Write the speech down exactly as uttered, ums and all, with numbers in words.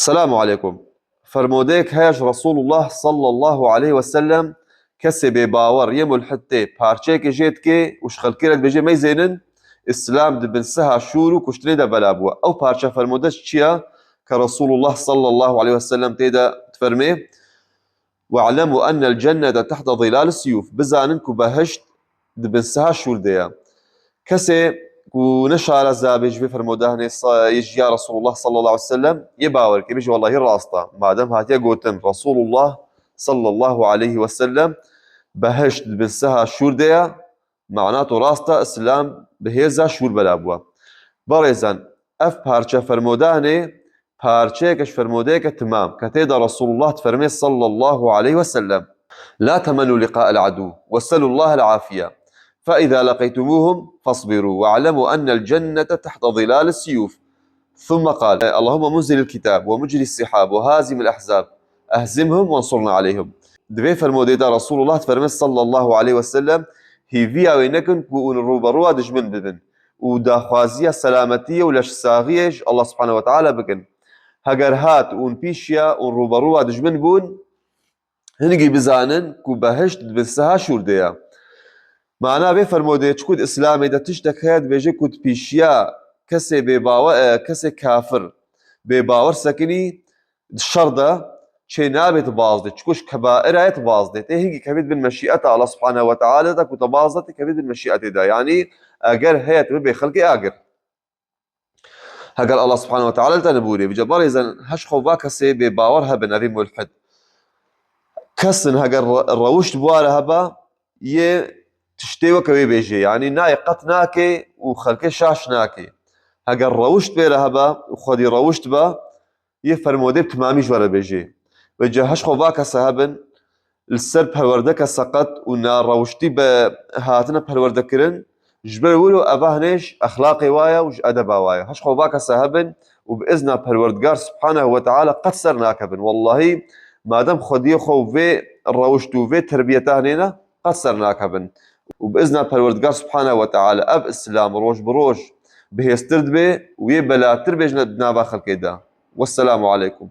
Selamu aleykum. Fermodeyek heye ji Resulullah sallallahu aleyhi ve sellem, kesê bêbawer yê mulhid tê parçeyekê jê dikê û ji xelkê re dibêje meyzênin, Îslam di bin siha şûr û kuştinê de bela bûye. Ew parça fermode çi ye ke Resulullah sallallahu aleyhi ve sellem tê de difermê, "Ve'lemu ennel cennete tehte zilal siyuf." Bizanin ku behişt di bin siha şûr de ye. Kesê ku ne şareza be ji vê fermodanê sa-, yê ji ya Resulullah sallallahu aleyhi ve sellem, yê bawer ke bêje, "Wellahî rast e. Madem hatiye gotin Resulullah sallallahu aleyhi ve sellem behişt di bin siha şûr de ye, mana to rast e, Îslam bi hêza şûr bela bûye." Berêzan, ev parçe fermodanê parçeyeke ji fermodeyeke timam, ke tê de Resulullah difermê sallallahu aleyhi ve sellem, "La temennû liqa'el adû, ve selûllahel afiye. Fe izâ leqîtumuhum fasbirû, ve'lemû ennel cennete tehte zilâlis siyûf." Thumme qal, "Allahümme munzilil kitab, ve mucris sihab, ve hazimil ahzab, ehzimhum ve ensurna aleyhim." Di vê fermodê de Resulullah difermê sallallahu aleyhi ve sellem, "Hîviya wê nekin ku hûn rûberûya dijmin bibin û daxwaziya selametiyê û leşsaxiyê ji Allah subhanehu ve teala bikin. Heger hat hûn pîşiya hûn rûberûya dijmin bûn, hingî bizanin ku behişt di bin siha şûr de ye." Mana vê fermodê, çiku di Îslamê de tiştek heye dibêje ku di pîşiya kesê bêbawe-, e, kesê kafir bêbawer sekinî, di şer de çê nabe tu bazdê, çiku ji kebaira ye tu bazdê. Tê hingî kevît bin meşîeta Allah subhanehu ve teala de ku te bazde tê kevît bin meşîetê de. Yanî eger heye tu bibê xelkê agir. Heger Allah subhanehu ve teala li te nibûrê, bice berêzan heş xwe va kesê bêbawer hebin, evî mulhid. Kesin heger re-, rewişt bi wa re hebe, yê tiştê weke wê bêjê. Yanî nayê qet nake û xelkê şaş nake. Heger rewişt pê re hebe û xwedî rewişt be, yê fermodê bi timamî ji we re bêjê. Vêca heş xwe va kese hebin, li ser perwerdeke seqet û narewiştî be hatine perwerdekirin, ji ber wilo eva hinêş exlaqê wa ye û ji edeba wa ye. Heş xwe va kese hebin û bi izna Perwerdigar Subhanehu ve Teala qet ser nakevin. Wellahî, madem xwediyê xwe û vê rewişt û vê terbiyeta hinêne, qet ser nakevin. Û bi izna Perwerdigar Subhanehu ve Teala ev Îslam roj bi roj bihêztir dibe û yê belatir bêjine di nava xelkê de. Wesselamu aleykum.